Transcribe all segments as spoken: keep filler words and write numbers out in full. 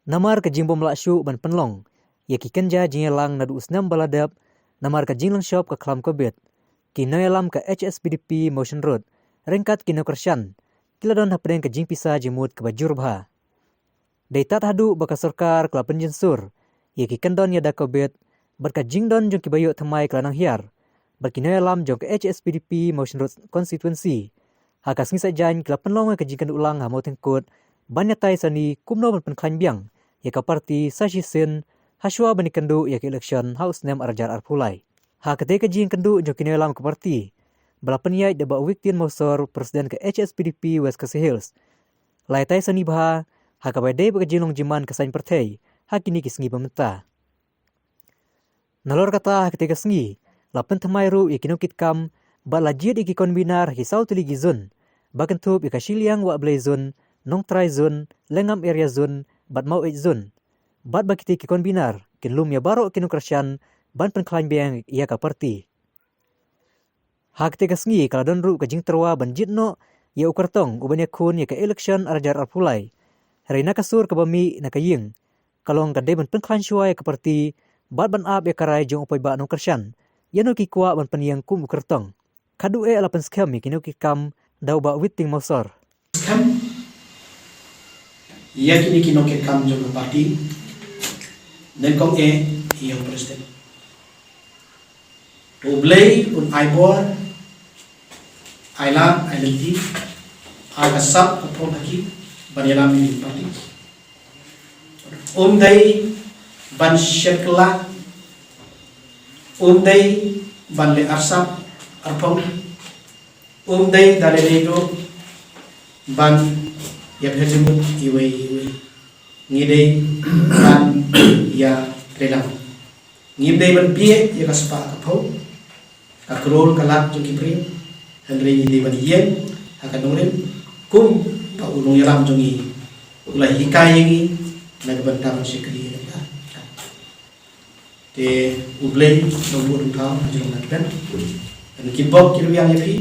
Namar ka jingbym lah shuh ban pynlong ïa ki kynja jingïalang naduh u snem ba la dep, namar ka jinglong shop ka khlam COVID, ki nongïalam ka H S P D P Mawshynrut ryngkat ki nongkyrshan ki la don hapdeng ka jingpisa jingmut kaba jur bha. Dei tad haduh ba ka sorkar ka la pynjynsur ïa ki kyndon ïada COVID bad ka jingdon jong ki ba ïoh thymmai ka la nang hiar, bad ki nongïalam jong ka H S P D P Mawshynrut Constituency ha ka sngi Saitjaiñ ki la pynlong ïa ka jingkynduh lang ha Mawthengkut ban ïatai sani kumno ban pynkhlaiñ biang ïa ka parti sa shisien hashwa ban ïakynduh ïa ka election ha u snem ar hajar arphew lai. Ha katei ka jingkynduh jong ki nongïalam ka parti ba la pynïaid da Bah Wiktin Mawsor, President ka H S P D P West Khasi Hills, la ïatai sani bha ha kaba ïadei bad ka jinglong jingman ka saiñ pyrthei ha kine ki sngi ba mynta. Nalor kata, ha katei ka sngi la pynthymmai ruh ïa ki nongkitkam bad la jied ïa ki convener ha ki saw tylli ki zone, ba kynthup ïa ka Shilliang Wahblei Zone, Nongtrai Zone, Lyngngam Area Zone bad Maweit Zone, bad ba kitei ki convener kin lum ïa baroh ki nongkyrshan ban pynkhlaiñ biang ïa ka parti. Ha katei ka sngi ka la don ruh ka jingtyrwa ban jied noh ïa u kyrtong uban ïakhun ïa ka election ar hajar arphew lai. Hynrei na ka sur kaba mih na ka ïing ka long ka dei ban pynkhlaiñ shuwa ïa ka parti bad ban ap ïa ka rai jong u paidbah nongkyrshan ïano ki kwah ban pynïeng kum u kyrtong. Khadduh eh la pynskhem ïa ki nongkitkam da u Bah Wiktin Mawsor. Skhem ïa kine ki nongkitkam jong ka parti, nyngkong eh ïa u President. U Blei un ai bor, ai lad, ai lynti ha ka sap ka phong ha ki ban ïalam ïa ki parti. Um dei ban shet kylla, um dei ban leh arsap arphong, um dei da lei lei duh ban ïapher jingmut iwei iwei. Ngi dei ban ïa trelang. Ngim dei ban bieit ïa ka spah ka phew, ka kror ka lak jong ki briew. Hynrei ngi dei ban ïeng ha ka nongrim kumba u nongïalam jong ngi u la hikai ïa ngi na ka bynta ban shakri ïa ka. Te U Blei long u nongthaw ha jrong na tben. Ngi bok ki ruwiang ïa phi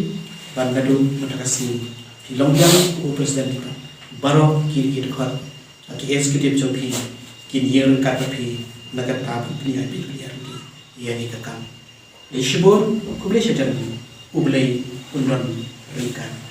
ban naduh mynta ka sngi phi long biang u president, baroh ki, ki dkhot, ki executive jong phi kin ïeng ryngkat bad phi na ka bynta ban pynïaid bad pynïaid ïa kane ka kam. Dei shibun, khublei shibun, U Blei un don ryngkat.